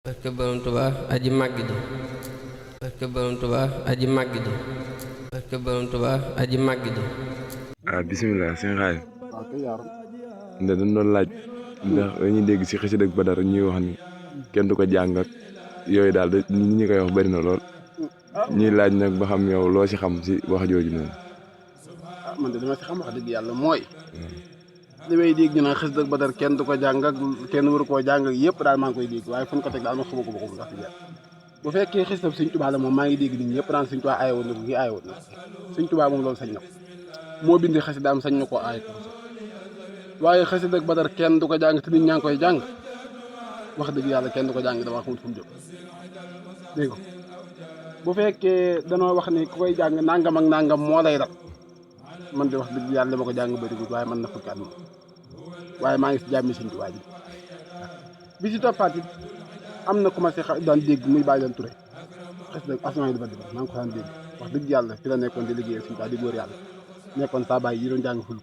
barke Borom Tuubaa aji màgg ji barke Borom Tuubaa aji màgg ji barke Borom Tuubaa aji màgg ji bisimilah sëñ Xaadim waaw kay yaaram ndax dañ doon laaj ndax dañuy dégg si xasida ak Badar ñuy wax ni kenn du ko jàng ak yooyu daal nit ñi koy wax bari na lool ñuy laaj nag ba xam yow loo si xam si wax jooju noonu. man de dama si xam wax dëgg yàlla mooy li may dégg ñu naan xasida ak Badar kenn du ko jàng ak kenn waru koo jàng ak yëpp daal maa ngi koy dégg waaye fu ñu ko teg daal ma xamu ko bokkul wax dëgg yàlla bu fekkee xasida Sëñ Tuubaa la moom maa ngi dégg nit ñëpp daan Sëñ Tuubaa aayewoon na ko kii aayewoon na Sëñ Tuubaa moom loolu sañ na ko moo bindi xasida am sañ na koo aaye ko waaye xasida ak Badar kenn du ko jàng te nit ñaa ngi koy jàng wax dëgg yàlla kenn du ko jàng dama xamul fu mu jëm dégg bu fekkee danoo wax ni ku koy jàng nangam ak nangam moo lay dal man de wax dëgg yàlla ma ko jàng bëriwul waaye man na fukki at moom waaye maa ngi si jàmmi Sëñ Tuubaa ji bi si toppaat it am na ku ma si daan dégg muy bàyyi leen Touré xasida Asmaa di Badar maa ngi ko daan dégg wax dëgg yàlla fi la nekkoon di liggéeyal Sëñ Tuubaa di góor yàlla nekkoon saa bàyyi yi doon jàng ful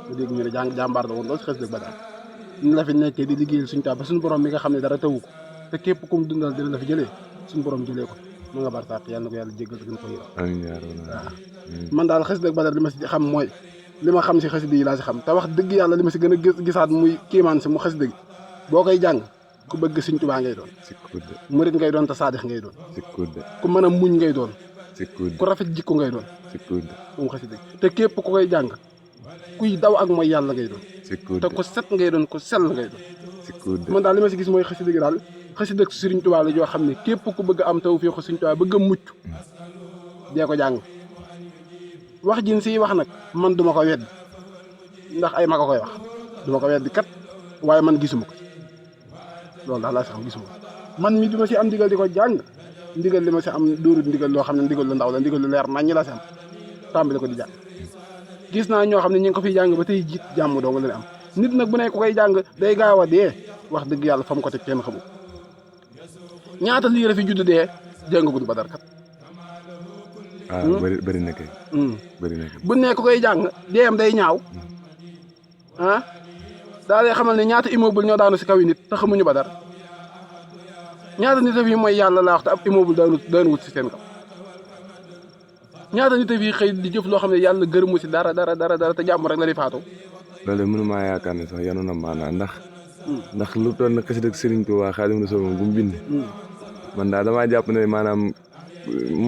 ma dégg ñu ne jàmbaar la woon loolu si xasida Badar ñu la fi nekkee di liggéeyal Sëñ Tuubaa ba suñu borom mi nga xam ne dara tawu ko te képp ku mu dundal dina la fi jëlee suñu borom jëlee ko ma nga bar sàq yàlla na ko yàlla jéggal te gën ko yërëm amiin yaa rabbal waaw man daal xasida ak Badar li ma si xam mooy li ma xam si xasida yi laa si xam te wax dëgg yàlla li ma si gën a gisaat muy kiimaan si mu xasida gi boo koy jàng ku bëgg Sëñ Tuubaa ngay doon si kudde murit ngay doon te saadix ngay doon si kudde ku mën a muñ ngay doon si kudde ku rafet jikko ngay doon si kudde moom xasida gi te képp ku koy jàng kuy daw ak mooy yàlla ngay doon si kudde te ku set ngay doon ku sell ngay doon si kudde man daal li ma si gis mooy xasida gi daal xasida Sëriñ Tuubaa la joo xam ne képp ku bëgg am tawfeexu Sëriñ Tuubaa bëgg a mucc dee ko jàng wax jin siy wax nag man duma ko wedd ndax ay mag a koy wax duma ko weddi kat waaye man gisuma ko loolu daal laa si xam gisuma ko man mi duma si am ndigal di ko jàng ndigal li ma si am dóorut ndigal loo xam ne ndigal lu ndaw la ndigal lu leer nañ ñi la si am tàmbali ko di jàng gis naa ñoo xam ne ñu ngi ko fiy jàng ba tey jiit jàmm doo nga leen am nit nag bu ne ku koy jàng day gaaw a dee wax dëgg yàlla fa mu ko teg kenn xamul ñaata lii la fi judd dee jàngagul Badar kat bëri na kay bëri na kay bu ne ku koy jàng deem day ñaaw daa lay xamal ne ñaata immeuble ñoo daanu si kaw yi nit te xamuñu Badar ñaata nit a fi mooy yàlla laa wax te ab immeuble daanu wut si seen kaw ñaata nit a fi xëy di jëf loo xam ne yàlla gërëmu si dara te jàmm rek la di faatu. loolu mënumaa yaakaar ne sax yanu na maanaa ndax lu toll na xasida ak Sëriñ Tuubaa Xaadimu Rasuul moom bu mu bind man daal damaa jàpp ne maanaam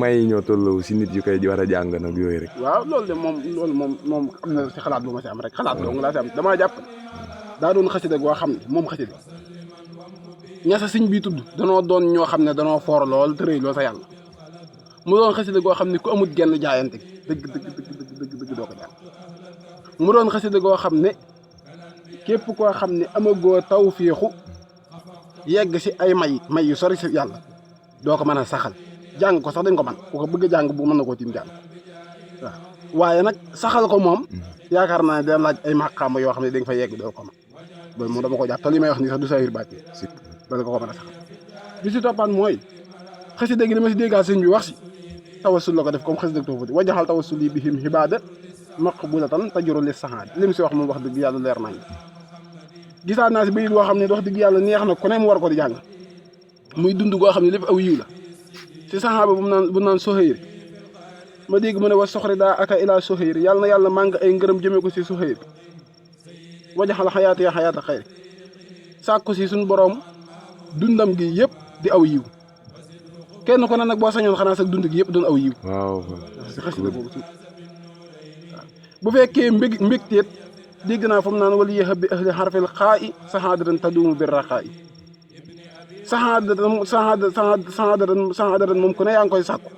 may ñoo tolloo si nit yu koy war a jàng nag yooyu rek. waaw loolu de moom am na si xalaat bu ma si am rek xalaat dong laa si am damaa jàpp daa doon xasida goo xam ne moom xasida ñasa sëñ bii tudd danoo doon ñoo xam ne danoo foor lool te rëy lool sa yàlla mu doon xasida goo xam ne ku amut genn jaayante dëgg doo ko jàng mu doon xasida goo xam ne képp koo xam ne amagoo tawféexu yegg si ay may yu sori si yàlla doo ko mën a saxal jàng ko sax dañ ko man ku ko bëgg a jàng bu mën na koo tiim jàng waaw waaye nag saxal ko moom yaakaar naa ne da laaj ay maqaama yoo xam ne da nga fa yegg doo ko man loolu moom dama ko jàpp te li may wax nii sax du saahir bàtti dana ko mën a saxal bi si toppaat mooy xasida gi dama si déggaat sëñ bi wax si tawassul la ko def comme xasida tawfati wajaxal tawassul yi bihim xibaada maqbulatan tajuru li saxaad li mu si wax moom wax dëgg yàlla leer nañ gisaat naa si bayit boo xam ne wax dëgg yàlla neex na ku ne mu war ko di jàng muy dund goo xam ne lépp aw yiw la si saxaaba bu naan Suhayr ma dégg mu ne wa soxri daa aka ilaa Suhayr yàlla na yàlla màng ay ngërëm jëmee ko si Suhayr wajaxal xayaata ya xayaata xayri sàkku si suñu borom dundam gi yëpp di aw yiw kenn ko ne nag boo sañoon xanaa sax dund gi yëpp doon aw yiw waaw si xasida boobu si bu fekkee mbégteet dégg naa fa mu naan wala yéex bi ahli xarfil xaa i saxaadatan taduumu bir raxaa i saxaadatan moom ku ne yaa ngi koy sàkku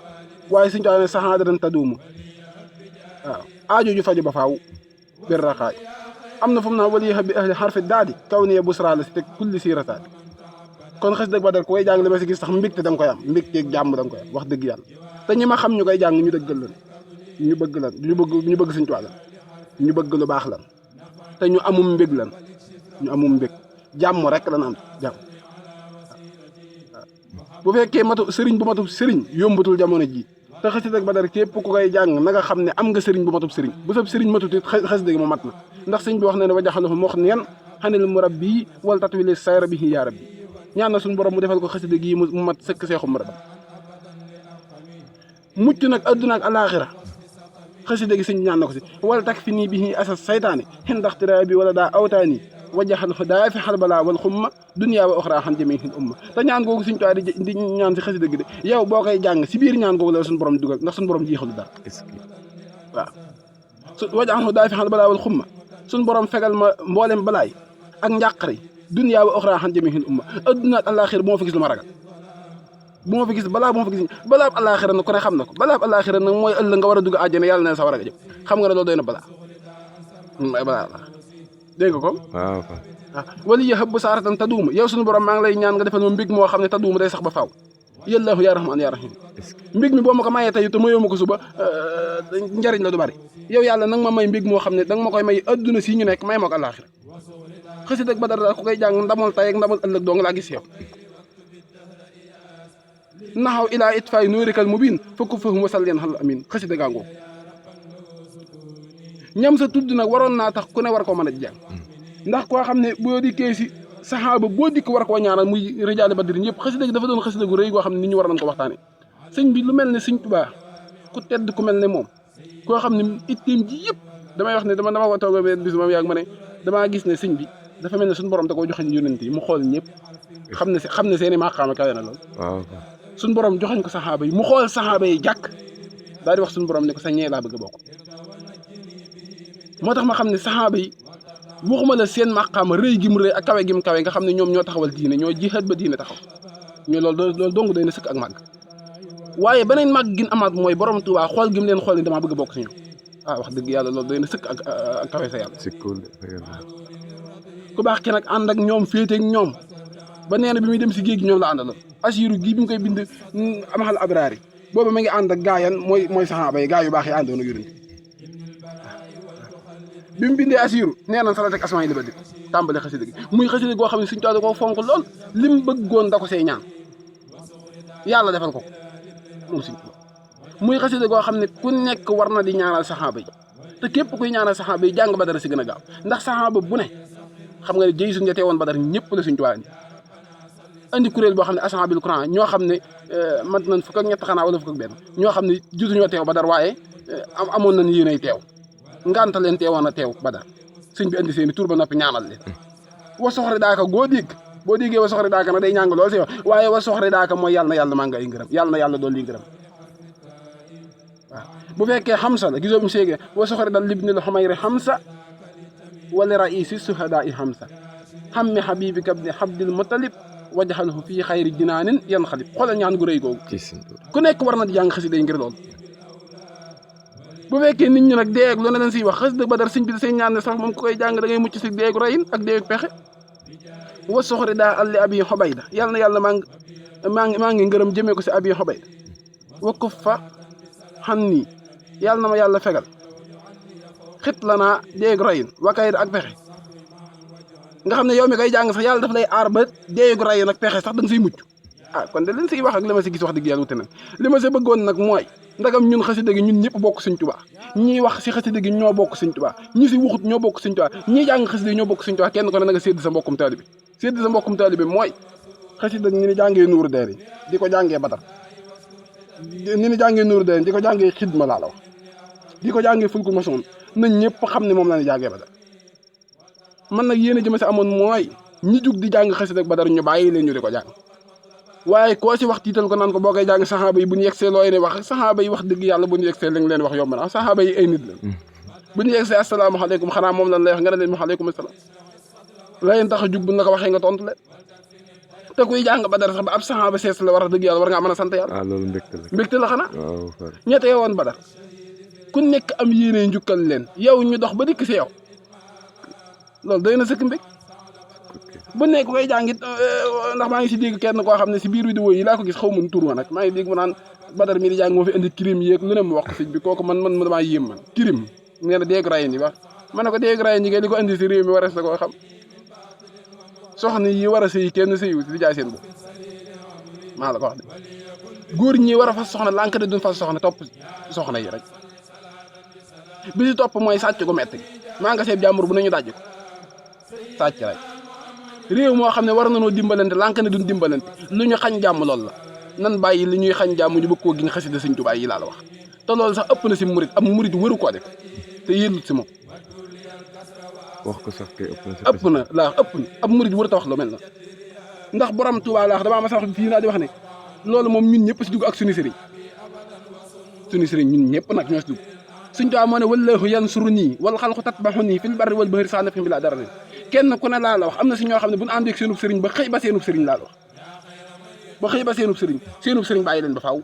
waaye suñu ne saxaadatan taduumu waaw aajo ju faju ba faaw bir raxaa i am na fa mu naan wala yéex bi ahli xarfi daadi kaw niye busra la si teg kulli si rataati kon xasida ak Badar ku koy jàng li ma si gis sax mbégte da nga koy am mbégteeg jàmm da nga koy am wax dëgg yàlla te ñi ma xam ñu koy jàng ñu dëggal lan ñu bëgg lan ñu bëgg Sëñ Tuubaa lan ñu bëgg lu baax lan te ñu amum mbég lan ñu amum mbég jàmm rek lan am jàmm bu fekkee sëriñ bu matub sëriñ yombatul jamono ji te xasida ak Badar képp ku koy jàng na nga xam ne am nga sëriñ bu matub sëriñ bu sab sëriñ matut it xasida gi mu mat na ndax sëñ bi wax na ne wajaxalahu mox neen xanil murabbi wal tatwili sayra bihi yaa rabbi ñaan na suñu borom mu defal ko xasida gii mu mat sëkk seexu mu mucc nag adduna ak alaaxira xasida gi sëñ ñaan na ko si wala tak fi nii bi asas saytaani xindaxtira bi wala daa awtaani wajaxal daa fi xarbala wal xumma dunya wa oxra xan jami hin umma te ñaan googu suñ tuwi di ñaan si xasida gi de yow boo koy jàng si biir ñaan googu la suñu borom dugal ndax suñu borom jeexalu dara waaw su wajaxal daa fi xarbala wal xumma suñu borom fegal ma mboolem balaay ak njàqare dunya wa oxra xan jami hin umma adduna ak alaaxira bu ma fi gis lu ma ragal bu ma fi gis balaa alaaxira nag ku ne xam na ko balaa alaaxira nag mooy ëllëg nga war a dugg àjjana yàlla na sa war a jëm xam nga ne loolu doy na balaa dégg nga ko waaw wala yi xëbb saaratan taduuma yow suñu borom maa ngi lay ñaan nga defal ma mbig moo xam ne taduuma day sax ba faaw yàllaahu yaa rahmaan yaa rahim mbig mi boo ma ko mayee tey te mayoo ma ko suba njariñ la du bari yow yàlla nag ma may mbig moo xam ne danga ma koy may adduna si ñu nekk may ma ko alaaxira xasida ak Badar daal ku koy jàng ndamal tay ak ndamal ëllëg doo nga laa gis yow naxaw ilaa itfaay nuurikal mubiin fokk fahum wasal leen xal amin xasida gàngoo ñam sa tudd nag waroon naa tax ku ne war koo mën a jàng ndax koo xam ne boo dikkee si saxaaba boo dikk war koo ñaanal muy rijaali badri ñëpp xasida gi dafa doon xasida gu rëy goo xam ne nit ñu war nañ ko waxtaane sëñ bi lu mel ne sëñ Tuubaa ku tedd ku mel ne moom koo xam ne itteem ji yëpp damay wax ne dama ko toog benn bis moom yàgg ma ne damaa gis ne sëñ bi dafa mel ne suñu borom da koo joxañ yónent yi mu xool ñëpp xam ne seeni maqaama kawe na lool suñu borom joxañ ko saxaaba yi mu xool saxaaba yi jàkk daal di wax suñu borom ne ko sa ñee laa bëgg a bokk moo tax ma xam ne saxaaba yi waxuma la seen maqaama rëy gi mu rëy ak kawe gi mu kawe nga xam ne ñoom ñoo taxawal diine ñoo jihaad ba diine taxaw ñoo loolu dong doy na sëkk ak màgg waaye beneen màgg gin amaat mooy borom Tuubaa xool gi mu leen xool ni damaa bëgg a bokk si ñoom wax dëgg yàlla loolu doy na sëkk ak kawe sa yàlla ku baax ki nag ànd ak ñoom féete ak ñoom ba nee na bi muy dem si géej gi ñoom la àndaloon asiru gii bi mu koy bind amaxal abraar yi boobu ma ngi ànd ak gaayan mooy saxaaba yi gaa yu baax yi àndoon ak yonent bi mu bindee asiru nee na salaat ak asmaa yi li ba dik tàmbale xasida gi muy xasida goo xam ne suñu da koo fonk lool lim bëggoon da ko see ñaan yàlla defal ko moom suñ muy xasida goo xam ne ku nekk war na di ñaanal saxaaba yi te képp kuy ñaanal saxaaba yi jàng Badar si gën a gaaw ndax saxaaba bu ne xam nga ne jëy suñ jotee woon Badar ñëpp la suñ tuwaa andi kuréel boo xam ne ashabil Quran ñoo xam ne mat nañ fukk ak ñett xanaa wala fukk ak benn ñoo xam ne jotuñoo teew Badar waaye amoon nañ yéenay teew nganta leen teewoon a teew Badar sëñ bi andi seeni tur ba noppi ñaanal leen wa soxri daaka goo dégg boo déggee wa soxri daaka nag day ñàng lool si wax waaye wa soxri daaka mooy yàlla na yàlla maa nga ay ngërëm yàlla na yàlla doon lii ngërëm waaw bu fekkee xamsa la gisoo bu mu séegee wa soxri dal libnil xumayri xamsa wala raisi suhadaa i xamsa xammi xabibika bni xabdil mutalib wajaxalhu fii xayri jinaanin yan xalib xoolal ñaan gu rëy googu ku nekk war na di jàng xasida yi ngir loolu bu fekkee nit ñi nag deeg lu ne leen siy wax xasida Badar sëñ bi da seen ñaan ne sax moom ku koy jàng da ngay mucc si deegu rayin ak deegu pexe wa soxri daa alli abi xobayda yàlla na yàlla maa ngi ngërëm jëmee ko si abi xobayda wa kuf fa xan nii yàlla na ma yàlla fegal xit la naa deegu rayin wa kayda ak pexe nga xam ne yow mi koy jàng sax yàlla daf lay aar ba deegu rayin ak pexe sax da nga siy mucc kon de leen siy wax ak li ma si gis wax dëgg yàlla wute na li ma si bëggoon nag mooy ndagam ñun xasida gi ñun ñëpp bokk Sëñ Tuubaa ñiy wax si xasida gi ñoo bokk Sëñ Tuubaa ñi si waxut ñoo bokk Sëñ Tuubaa ñiy jàng xasida gi ñoo bokk Sëñ Tuubaa kenn ko ne na nga sédd sa mbokkum taalibe sédd sa mbokkum taalibe mooy xasida ni jàngee nuuru deer yi di ko jàngee Badar ni jàngee nuuru deer yi di ko jàngee xidma laa la wax di ko jàngee fulku masoon nañ ñëpp xam ne moom la ñu jàngee Badar man nag yéen a jëma si amoon mooy ñi jug di jàng xasida ak Badar ñu bàyyi leen ñu di ko jàng waaye koo si wax tiital ko naan ko boo koy jàng saxaaba yi bu ñu yegsee looy ne wax saxaaba yi wax dëgg yàlla bu ñu yegsee li nga leen wax yomb na saxaaba yi ay nit la bu ñu yegsee asalaamaaleykum xanaa moom lan lay wax nga ne leen waaleykum salaam la leen tax a jug bu la ko waxee nga tontu leen te kuy jàng Badar sax ba ab saxaaba sees la war a dëgg yàlla war ngaa mën a sant yàlla loolu mbégte la mbégte la xanaa ñettee woon Badar ku nekk am yéene njukkal leen yow ñu dox ba dikk si yow loolu doy na sëkk mbég bu nekk koy jàngit ndax maa ngi si dégg kenn koo xam ne si biir vidéo yi laa ko gis xaw ma tur ma nag maa ngi dégg mu naan Badar mi di jàng moo fi indi kirim yéeg lu ne mu wax ko sëñ bi kooku man damaa yéem man kirim nee na déeg rayin yi wax ma ne ko déeg rayin yi li ko indi si réew mi warees na koo xam soxna yi war a sëy kenn sëyu di jaay seen bopp maa la ko wax de góor ñi war a fas soxna lànk de duñ fas soxna topp soxna yi rek bi si topp mooy sàcc gu metti maa nga seeb jàmbur bu nañu dajj ko sàcc rek réew moo xam ne war na noo dimbalante lànk ne duñ dimbalante lu ñu xañ jàmm lool la nan bàyyi li ñuy xañ jàmm ñu bëgg koo giñ xasida Sëñ Tuubaa yi laa la wax te loolu sax ëpp na si murit am murit waru koo def te yellut si moom wax ko sax kay ëpp na laa ëpp na ab murit warut a wax lu mel na ndax borom Tuubaa laa wax damaa ma sa wax fii naa di wax ne loolu moom ñun ñëpp si dugg ak suñu sëriñ ñun ñëpp nag ñoo si dugg Sëñ Tuubaa moo ne wallaahu yansuruni wal xalqu tatbahuni fil barri wal bahri saa nafin bi laa dara kenn ku ne laa la wax am na si ñoo xam ne bu ñu àndee ak seenub sëriñ ba xëy ba seenub sëriñ laa la wax ba xëy ba seenub sëriñ bàyyi leen ba faaw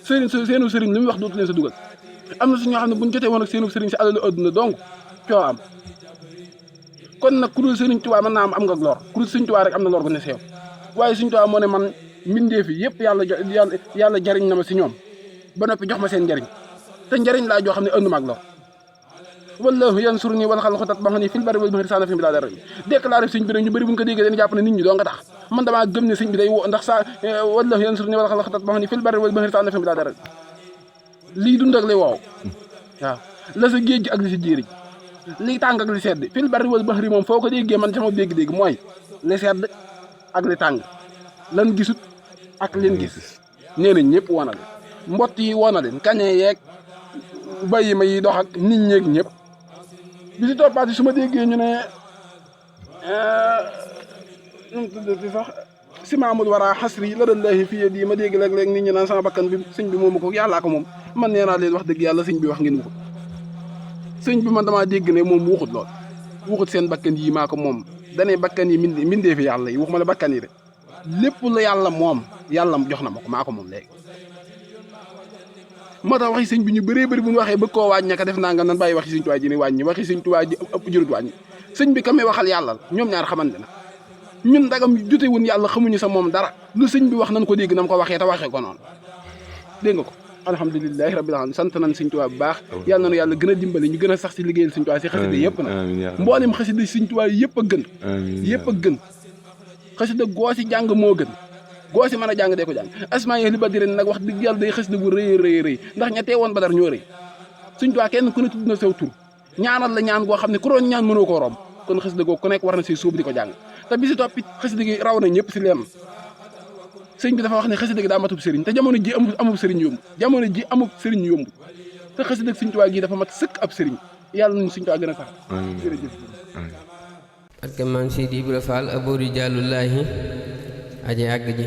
seenub sëriñ li muy wax dootu leen sa dugal am na si ñoo xam ne bu ñu jotee woon ak seenub sëriñ si alalu adduna donc coo am kon nag ku dul Sëriñ Tuubaa mën naa am nga lor ku dul Sëriñ Tuubaa rek am na lor gu ne si yow waaye Sëriñ Tuubaa moo ne man mbindeef yi yëpp yàlla jariñ na ma si ñoom ba noppi jox ma seen njariñ te njariñ laa joo xam ne ënd ma ak lor wallaahu yansuruni wal xalqu tatbahuni fil barri wal bahri saa nafin bi laa dara déclaré sëñ bi nag ñu bëri bu ñu ko déggee dañu jàpp ne nit ñi doo nga tax man damaa gëm ne sëñ bi day woo ndax saa wallaahu yansuruni wal xalqu tatbahuni fil barri wal bahri saa nafin bi laa dara lii dund ak li woow waaw la sa géej gi ak li si jéeri li tàng ak li sedd fil barri wal bahri moom foo ko déggee man sama dégg-dégg mooy li sedd ak li tàng lan gisut ak leen gis nee na ñëpp wana leen mbott yi wana leen kañe yeeg bàyyi ma yi dox ak nit ñeeg ñëpp bi si toppaati su ma déggee ñu ne nu mu tuddati sax simaamul wara xasri la dallahi fi yadi ma dégg léeg-léeg nit ñi naan sama bakkan bi sëñ bi moomu ko yàllaa ko moom man nee naa leen wax dëgg yàlla sëñ bi wax ngeen ko sëñ bi man damaa dégg ne moom wuxut lool wuxut seen bakkan yi maa ko moom danee bakkan yi mindee fi yàlla yi waxuma la bakkan yi de lépp la yàlla moom yàlla jox na ma ko maa ko moom léegi moo tax waxi sëñ bi ñu bëree bëri bu ñu waxee bëgg koo wàññi naka def naa nga nan bàyyi waxi sëñ Tuubaa ji ne wàññi waxi sëñ Tuubaa ji ëpp jërut wàññi sëñ bi ka may waxal yàlla ñoom ñaar xamante na ñun ndagam jotewun yàlla xamuñu sa moom dara lu sëñ bi wax nan ko dégg nam ko waxee te waxee ko noonu dégg nga ko alhamdulilahi rabbil alamin sant nañ sëñ Tuubaa bu baax yàlla na yàlla gën a dimbali ñu gën a sax si liggéeyal sëñ Tuubaa si xasida yëpp nag mboolem xasida sëñ Tuubaa yëpp a gën yëpp a gën xasida goo si jàng moo gën goo si mën a jàng dee ko jàng asmaa yi li ba direen nag wax dëgg yàlla day xasida bu rëy rëy ndax ña teewoon Badar ñoo rëy sëñ Tuubaa kenn ku ne tudd na saw tur ñaanal la ñaan goo xam ne ku doon ñaan mënoo koo romb kon xasida goo ku nekk war na si suub di ko jàng te bi si toppit xasida gi raw na ñëpp si leen sëñ bi dafa wax ne xasida gi daa matub sëriñ te jamono ji amub sëriñ yomb jamono ji amub sëriñ yomb te xasida sëñ Tuubaa gi dafa mat sëkk ab sëriñ yàlla nañu sëñ Tuubaa gën a sax jërëjëf ak man Sidi Ibra Fall abori jàllullaahi aji àgg ji